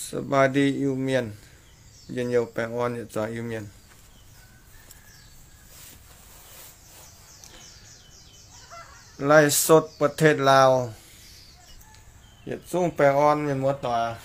สบายดี Iu-Mienh, njien-youh baengh orn yietc zuangx Iu-Mienh. ไลฟ์สด ประเทศลาว yietc zungv baengh orn mienh muoz-doic.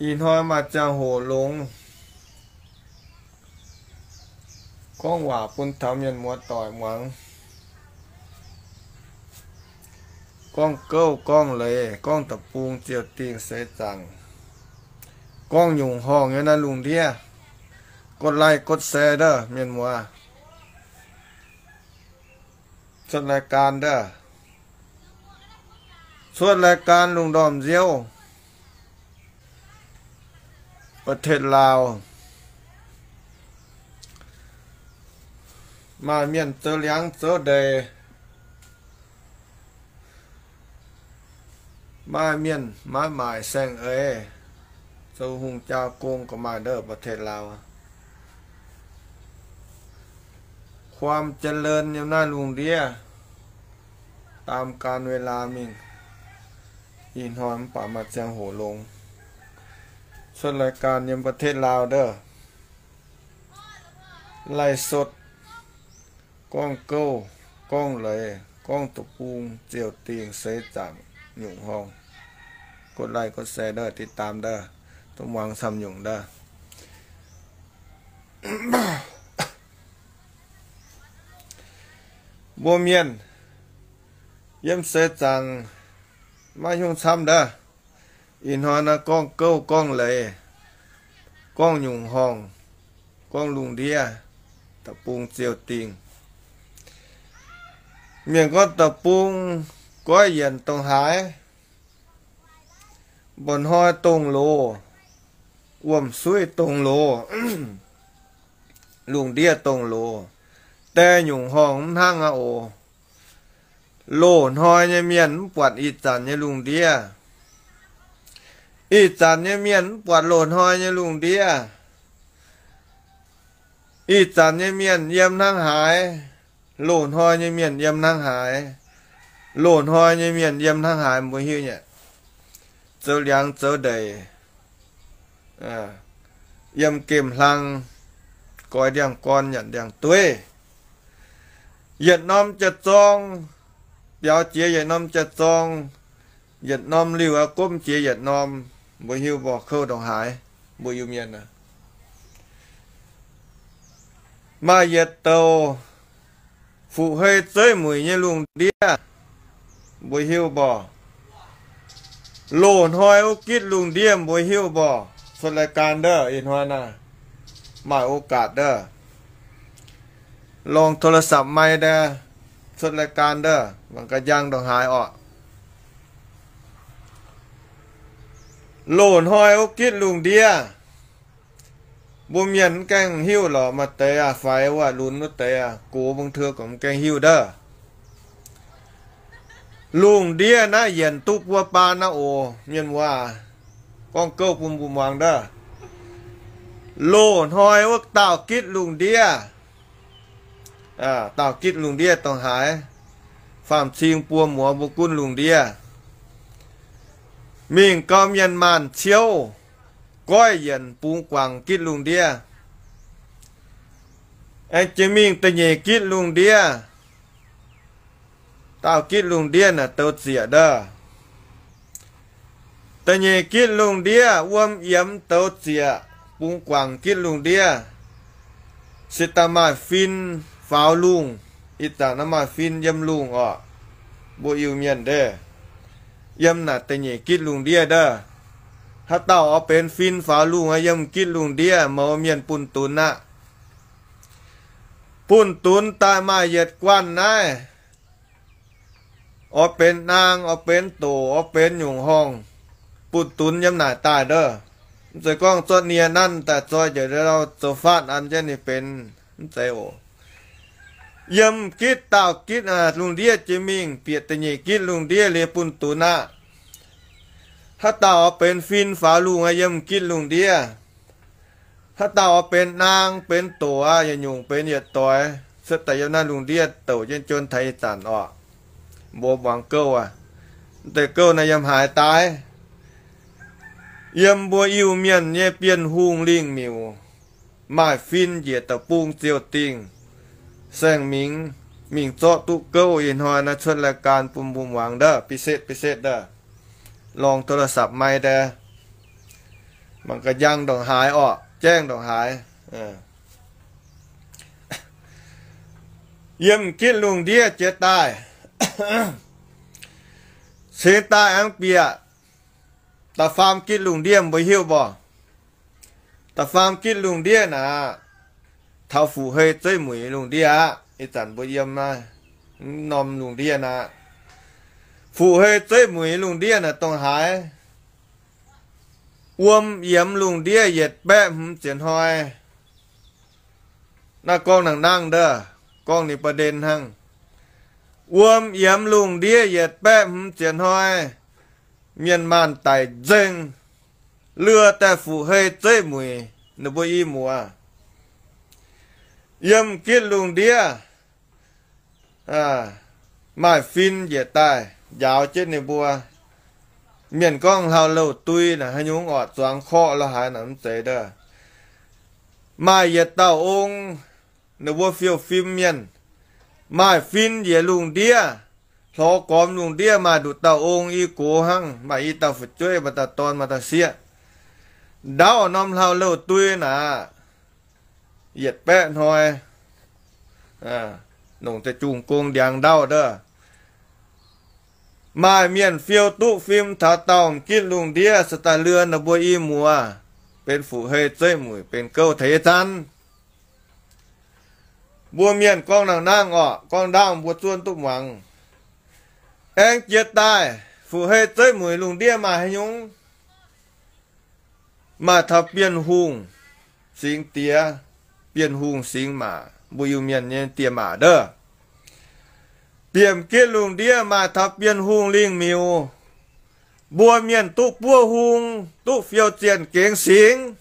Ih hnoi maaih ziangh hoc longx, gorngv waac bun taux mienh muoz-doic muangx. Gorngv gouv, gorngv leiz, gorngv da'bung ziouc dingh seix zaangc, gorngv nyungc horngh nyei naaiv lungh ndiev. กดไลค์ กดแชร์ ndaaih, mienh muoz. Cuotv รายการ ndaaih, cuotv รายการ lungh ndorm nziouv. ประเทศลาว maaih mienh zoux liangx zoux ndeic, maaih mienh maaiz maaic saeng-eix, zoux hungh jaa gong ga'maaih ndaaih ประเทศลาว. ความเจริญ yiem naaiv lungh ndiev, ตามกาลเวลา mingh. Ih hnoi mv baac maaih ziangh hoc longx, cuotv รายการ yiem ประเทศลาว ndaaih. ไลฟ์สด gorngv gouv, gorngv leiz, gorngv da'bung ziouc dingh seix zaangc nyungc horngh. กดไลค์ กดแชร์ ndaaih, ติดตาม ndaaih, dongh muangx camv nyungc ndaaih. Mbuo mienh yiem seix zaangc maiv hiuv camv ndaaih. Ih hnoi naaiv gorngv gouv, gorngv leiz, gorngv nyungc horngh, gorngv lungh ndiev, da'bung ziouc dingh. Mienh gorngv da'bung goiv yienc dongh haaix, mba'hnoi dongh loz, wuom-suiv dongh loz, lungh ndiev dongh loz, die nyungc horngh mv hnangv aqv oc. Loz-hnoi nyei mienh mv buatc ih zanc nyei lungh ndiev. Ih zanc nyei mienh mv buatc loz-hnoi nyei lungh ndiev. Ih zanc nyei mienh yiem hnangv haaix, loz-hnoi nyei mienh yiem hnangv haaix. Loz-hnoi nyei mienh yiem hnangv haaix mbuo hiuv nyei. Zoux liangx zoux ndeic, yiem gemh hlang, goix ndiangx-gorn, nyanc ndiangx-dueiv, yietc norm jiex zorng, biaux jiex yietc norm jiex zorng, yietc norm liuh aqv, gomv jiex yietc norm. Mbuo hiuv mborqc kouv ndongc haaix, mbuo Iu-Mienh aac. Maaih yietc douc fuqv-hei zeiv mueic nyei lungh ndiev, mbuo hiuv mborqc. Loz-hnoi wuov gitv lungh ndiev mbuo hiuv mborqc. Cuotv รายการ ndaaih, ih hnoi naaiv maaih โอกาส ndaaih, longc โทรศัพท์ ไมค์ ndaaih, cuotv รายการ ndaaih, mangc gaax njang ndongc haaix orqc. Loz-hnoi wuov gitv lungh ndiev, mbuo mienh mv gaengh hiuv lorqc. Maaih deix aac, faix wuov lunx wuov deix aac, gox bung teu gorngv mv gaengh hiuv ndaaih. Lungh ndiev naaiv yienc duqv buo baan naaiv oc, mienh muoz. Gorngv gouv bun mbuo muangx ndaaih. Loz-hnoi wuov dauh gitv lungh ndiev, dauh gitv lungh ndiev dongh haaix, faam-cing buo muoz mbuo gunv lungh ndiev. Mingh gau mienh maanh ciouv, goiv yienc bungx guangc gitv lungh ndiev. Aengx jiex mingh da'nyeic gitv lungh ndiev. Dauh gitv lungh ndiev naaic douz zieqc ndaaih. Da'nyeic gitv lungh ndiev wuom yiemx douz zieqc, bungx guangc gitv lungh ndiev. Se daaih maaih fin faaux lungh. Ih zanc naaiv maaih fin yiem lungh orqc. Mbuo Iu-Mienh ndaaih, yiem naaic da'nyeic gitv lungh ndiev ndaaih. Haaix dauh oix benx fin faaux lungh yiem gitv lungh ndiev, mouz mienh bunh dunx aqv. Bunh dunx daaih maaih yietc guanh naaiv. Oix benx naang, oix benx doc, oix benx nyungc horngh, bunh dunx yiem naaic daaih ndaaih. Mv zeiz gorngv zorqv nie nanv daaih zoi njiec ndau zoux faatv an jienv ninh benx, mv zeiz oc. Yiem gitv dauh gitv lungh ndiev jiex mingh bieqc da'nyeic gitv lungh ndiev liuz bunh dunx aqv. Haaix dauh oix benx fin faaux lungh aqv, yiem gitv lungh ndiev. Haaix dauh oix benx naang benx doc aqv, yietc nyungc benx yietc doix, cuotv daaih yiem naaiv lungh ndiev douc jienv juon taux ih zanc orqc. Mbuo muangx gouv aqv. Deix gouv naaiv yiem haaix daaih? Yiem mbuo Iu-Mienh nyei Bienh Hungh lingh miuc, maaih fin njiec da'bung ziouh dingh. Saeng Mingh mingh zorqv duqv gouv ih hnoi naaiv cuotv รายการ bun mbuo muangx ndov, bi setv bi setv ndov. Lorngx โทรศัพท์ maiv deix, mangc ga'njang ndongc haaix orqc, jaengv ndongc haaix. Yiem gitv lungh ndiev jiex daaih, cingx daaih aengx bieqc. Da'faam gitv lungh ndiev mbuo hiuv mborqc. Da'faam gitv lungh ndiev naaic, taux Fuqc Hei Zeiv Muic lungh ndiev aqv. Ih zanc mbuo yiem naaiv norm lungh ndiev naaic, Fuqc Hei Zeiv Muic lungh ndiev naaic dongh haaix? Wuom yiemx lungh ndiev yietc baeqv hmz ziepc hnoi. Naaiv gorngv nangh nangh ndov, gorngv ninh ประเด็น hnangv. Wuom yiemx lungh ndiev yietc baeqv hmz ziepc hnoi, mienh maanh daic nzengc, lure daaih Fuqc Hei Zeiv Muic ninh mbuo i muoz. Yiem gitv lungh ndiev maaih fin njiec daaih njaaux jienv ninh mbuo. Mienh gorngv hlauv-louh dui naaic haaix nyungc orqc, zuangx korqv lo haaix naaic mv zeiz ndov. Maaih yietc dauh ong, ninh mbuo fiou fim mienh, maaih fin njiec lungh ndiev, hlorx gormx lungh ndiev maaih nduqc dauh ong i gox hnangv, maaih i dauh fu'jueiv, maaih dauh dorn, maaih dauh sieqv. Ndaauv norm hlauv-louh dui naaic, yietc baeqv hnoi, nongc deix jungh gong ndiangx ndaauv ndov. Maaih mienh fiou duqv fim taux dauh m'gitv lungh ndiev se daaih lure ninh mbuo i muoz benx Fuqc Hei Zeiv Muic benx gouv taux ih zanc. Mbuo mienh gorngv nangh nangh orqc, gorngv ndaauv mbuo zuonv duqv muangx. Aengx jiex daaih, Fuqc Hei Zeiv Muic lungh ndiev maaih haaix nyungc? Maaih taux Bienh Hungh singx diex, Bienh Hungh singx maac, mbuo Iu-Mienh nyei diex maac ndov. Bieqc m'gitv lungh ndiev maaih taux Bienh Hungh lingh miuc, mbuo mienh duqv buov hung, duqv fiou zienh gengx singx,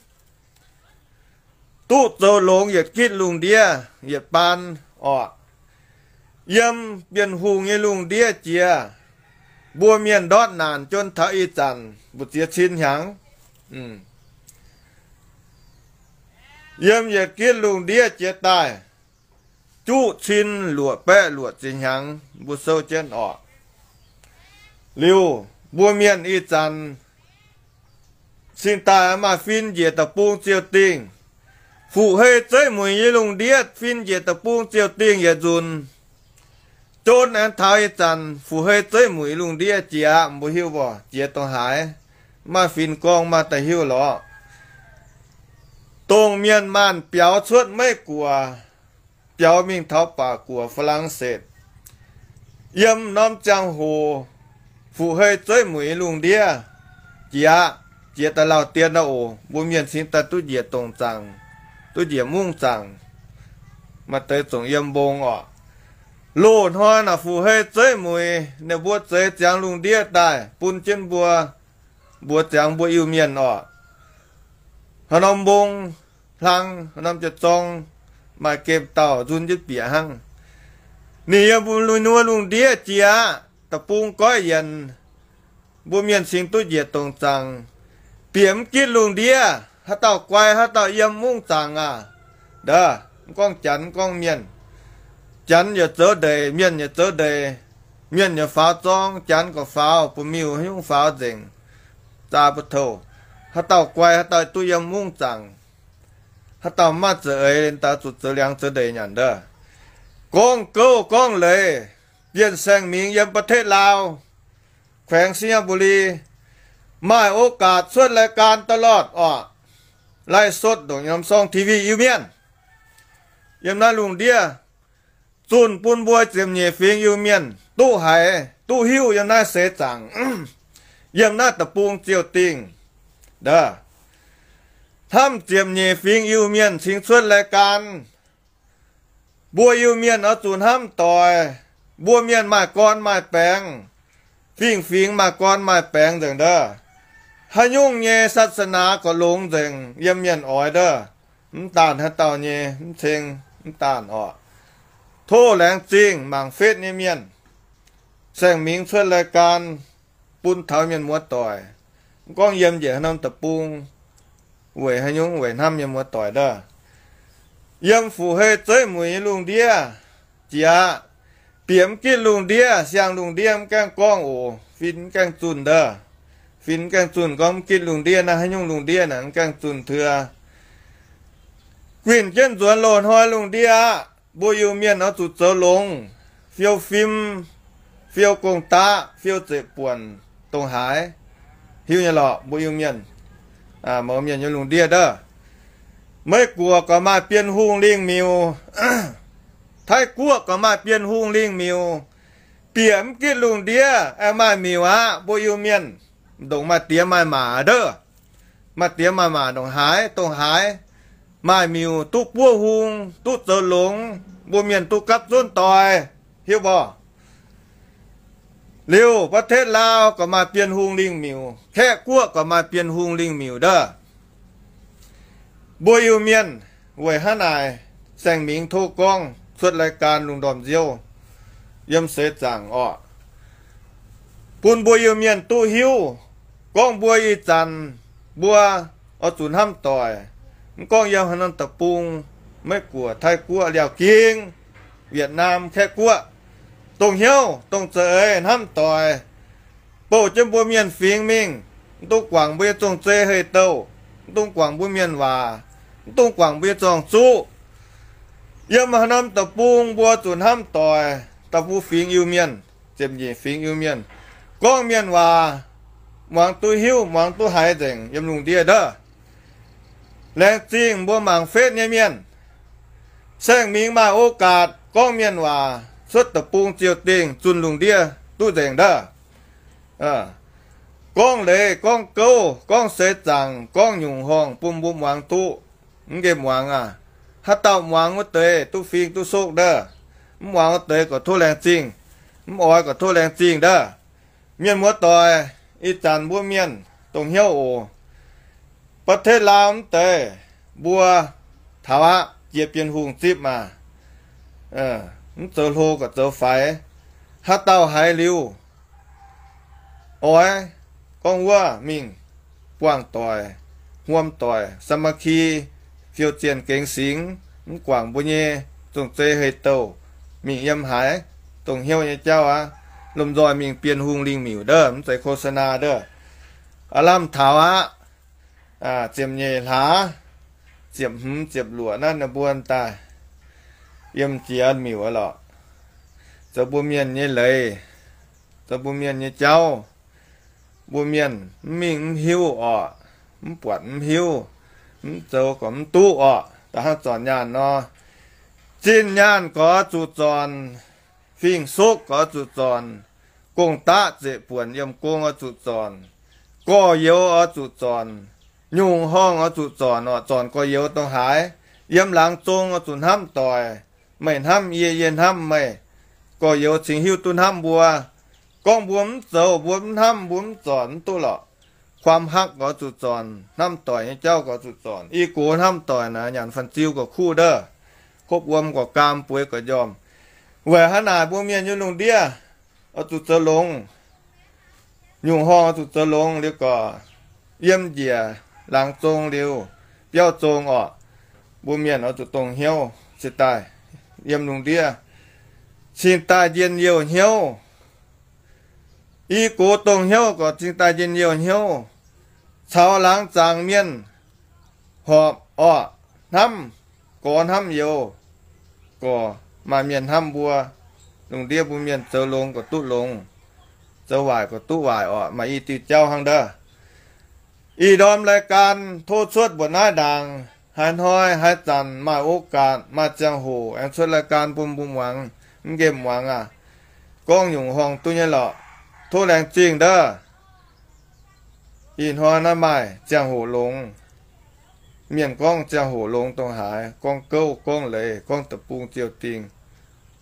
duqv zoux longx yietc gitv lungh ndiev yietc baan orqc. Yiem Bienh Hungh nyei lungh ndiev jiex, mbuo mienh ndortv naanc juon taux ih zanc mbu'ziex cin hnyangx. Yiem yietc gitv lungh ndiev jiex daaih, juqv cin luoqc baeqv luoqc ziex hnyangx mbuo souv jienv orqc. Liuz, mbuo mienh ih zanc cingx daaih maaih fin njiec da'bung ziouh dingh. Fuqc Hei Zeiv Muic nyei lungh ndiev fin njiec da'bung ziouh dingh yietc nzunc. Jien aengx taux ih zanc Fuqc Hei Zeiv Muic lungh ndiev jiex aqv, mbuo hiuv mborqc jiex dongh haaix? Maaih fin-gorngv maaih da'hiuv lorqc. Dongh mienh maanh biaux cuotv Meiv Guoqv, biaux mingh taux Baac Guoqv, Faa^lan^setv, yiem norm ziangh hoc Fuqc Hei Zeiv Muic lungh ndiev jiex aqv, jiex daaih lauh dien aqv oc. Mbuo mienh cingx daaih duqv njiec dongc zaangc, duqv njiec mungv zaangc, maaih deix zongc yiem mbong orqc. Loz-hnoi naaic Fuqc Hei Zeiv Muic ninh mbuo zeix ziangx lungh ndiev daaih bun jienv mbuo, mbuox ziangx mbuo Iu-Mienh orqc. Haaix norm mbong hlang, haaix norm jiex zorng, maaih gemh dauh nzun jienv bieqc hnangv. Ninh yiem mbuo lui nuov lungh ndiev jiex aqv, da'bung goiv yienc, mbuo mienh cingx duqv njiec dongc zaangc. Bieqc mv gitv lungh ndiev, haaix dauh guai haaix dauh yiem mungv zaangc aac. Ndov, mv gorngv Janx, mv gorngv Mienh. Janx yaac zoux ndeic, Mienh yaac zoux ndeic. Mienh yaac faaux zorng, Janx gorqv faaux, bu miuh haaix nyungc faaux nzengc. Zaa bu touh. Haaix dauh guai haaix dauh duqv yiem mungv zaangc. Haaix dauh maiv za'eix, daaih zuqc zoux liangx zoux ndeic nyanc ndov. Gorngv gouv gorngv leiz, Bienh Saeng Mingh yiem ประเทศลาว, แขวงไชยบุรี, maaih โอกาส cuotv รายการ ตลอด orqc. Live sốt ndongc norm song TV Iu-Mienh. Yiem naaiv lungh ndiev zunh bun mbuo ziepc nyeic fingx Iu-Mienh duqv haiz, duqv hiuv yiem naaiv seix zaangc, yiem naaiv da'bung ziouh dingh. Ndov, hnamv ziepc nyeic fingx Iu-Mienh cingx cuotv รายการ. Mbuo Iu-Mienh oix zuqc hnamv doic. Mbuo mienh maaih gorn maaih baengx, fingx-fingx maaih gorn maaih baengx nzengc ndov. Haaix nyungc nyei ศาสนา gorqv longx nzengc yiem mienh oix ndov. Mv daanh haaix dauh nyei, mv ceng, mv daanh orqc. Tov laengz zingh mangc เฟซ nyei mienh, Saeng Mingh cuotv รายการ, bun taux mienh muoz doic. Mv gorngv yiem njiec haaix norm deic-bung, weic haaix nyungc, weic hnamv mienh muoz doic ndov. Yiem fu'jueiv zeiv mueiz nyei lungh ndiev, jiex, bieqc mv gitv lungh ndiev, siang lungh ndiev mv gaengh gorngv oc, fin mv gaengh zunh ndov. Fin mv gaengh zunh gorngv mv gitv lungh ndiev naaiv haaix nyungc lungh ndiev naaic mv gaengh zunh teu. Guinh jienv nzuonx loz-hnoi lungh ndiev aqv, mbuo Iu-Mienh oix zuqc zoux longx, fiou fim, fiou gong-daqv, fiou zeiv-buonc, dongh haaix, hiuv nyei lorqc mbuo Iu-Mienh. Mouz mienh nyei lungh ndiev ndov. Meiv Guoqv gorqv maaih Bienh Hungh lingh miuc, Taiv Guoqv gorqv maaih Bienh Hungh lingh miuc, bieqc mv gitv lungh ndiev aengx maaih miuc aqv mbuo Iu-Mienh. Ndongc maaih diex maaih maac ndov. Maaih diex maaih maac ndongc haaix dongh haaix, maaih miuc duqv buov hung, duqv zoux longx, mbuo mienh duqv gapv zunv doix, hiuv mborqc? Liuz ประเทศลาว gorqv maaih Bienh Hungh lingh miuc, Kaeqv Guoqv gorqv maaih Bienh Hungh lingh miuc ndov. Mbuo Iu-Mienh weic hnangv naaic, saeng-mingh tov gorngv cuotv รายการ lungh ndorm nziouv yiem seix zaangc orqc, bun mbuo Iu-Mienh duqv hiuv gorngv mbuo ih zanc mbuo oix zuqc hnamv doic. Mv gorngv yiem haaix norm deic-bung, Meiv Guoqv, Taiv Guoqv, Liaauc Ging, Wietc Naam, Kaeqv Guoqv, dongh hnyouv dongh za'eix hnamv doic, bouh jienv mbuo mienh fingx mingh. Mv dungx guangc mbuo nyei zong-zei hei-douh, mv dungx guangc mbuo mienh waac, mv dungx guangc mbuo nyei zorng-zuqv. Yiem haaix norm deic-bung mbuo zuqc hnamv doic, da'bung fingx Iu-Mienh, ziepc nyeic fingx Iu-Mienh, gorngv mienh waac, muangx duqv hiuv, muangx duqv haiz nzengc yiem lungh ndiev ndov. Laengz zingh mbuo mangc fetv nyei mienh, saeng-mingh maaih โอกาส gorngv mienh waac cuotv deic-bung ziouc dingh zunh lungh ndiev duqv nzengc ndov. Gorngv leiz, gorngv gouv, gorngv seix zaangc, gorngv nyungc horngh bun mbuo muangx duqv. Mv nqemh muangx aac, haaix dauh muangx wuov deix duqv fing duqv sokv ndov. Mv muangx wuov deix gorqv tov laengz zingh, mv oix gorqv tov laengz zingh ndov. Mienh muoz doic, ih zanc mbuo mienh dongh hnyouv oc. ประเทศลาว mv deix, mbuo taux aqv, jiex Bienh Hungh zipv maah, mv zoux hlo gorqv zoux faix. Haaix dauh haiz liuz oix gorngv wuov mingh buangh doic, hmuom doic, สามัคคี, fiou zienh gengx singx, mv guangc mbuo nyei zong-zei hei-douh, mingh yiem haaix, dongh hnyouv nyei jauv aqv. Lomh nzoih mingh Bienh Hungh lingh miuc ndov, mv zeiz โฆษณา ndov. Aav lamh taux aqv. Ziepc nyeic hlaax, ziepc hmz ziepc luoqc naaiv ninh mbuo daaih yiem jiex miuc lorqc. Zoux mbuo mienh nyei leiz, zoux mbuo mienh nyei jauv, mbuo mienh mv mingh mv hiuv orqc, mv buatc mv hiuv, mv zoux gorqv mv duqv orqc. Da'hnangv zornc nyaanh nor, zinh nyaanh gorqv zuqc zornc, fing-sokv gorqv zuqc zornc, gong-daqv zeqc buonc yiem gong oix zuqc zornc, gorx-youz oix zuqc zornc, nyungc horngh oix zuqc zornc orqc. Zornc gorx-youz dongh haaix, yiem laangz zong oix zuqc hnamv doic. Meih hnamv yie, yie hnamv meih. Gorx-youz cingx hiuv duqv hnamv mbuo. Gorngv mbuo mv zoux, mbuo mv hnamv, mbuo mv zornc mv duqv lorqc. ความรัก gorqv zuqc zornc, hnamv doic nyei jauv gorqv zuqc zornc. I gox hnamv doic naaic nyanc fan-ziu gorqv kuv ndov, hopv wuom gorqv gaam, bueix gorqv njormh. Weic hnangv naaic mbuo mienh nyei lungh ndiev oix zuqc zoux longx. Nyungc horngh oix zuqc zoux longx liuz gorqv, yiem njiec laangz zong liuz, biauv zong orqc, mbuo mienh oix zuqc dongh hnyouv cingx daaih yiem lungh ndiev, cingx daaih njien-youh hnyouv. I gox dongh hnyouv gorqv cingx daaih njien-youh hnyouv, caux laangz zaangc mienh horpc orqc, hnamv gorx hnamv youz, gorqv maaih mienh hnamv mbuo. Lungh ndiev mbuo mienh zoux longx gorqv duqv longx, zoux waaic gorqv duqv waaic orqc. Maaih i diuh jauv hnangv ndov. Ih ndorm รายการ tov cuotv mbuoqc naaiv ndaangc. Haaix hnoi haaix zanc maaih โอกาส maaih ziangh hoc aengx cuotv รายการ bun mbuo muangx. Mv nqemh muangx aac, gorngv nyungc horngh duqv nyei lorqc. Tov laengz zingh ndov. Ih hnoi naaiv maaih ziangh hoc longx. Mienh gorngv ziangh hoc longx dongh haaix, gorngv gouv, gorngv leiz, gorngv deic-bung ziouc dingh.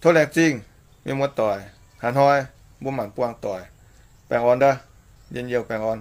Tov laengz zingh. Mienh muoz doic, haaix hnoi mbuo maanc buangh doic. Baengh orn ndov. Njien-youh, baengh orn.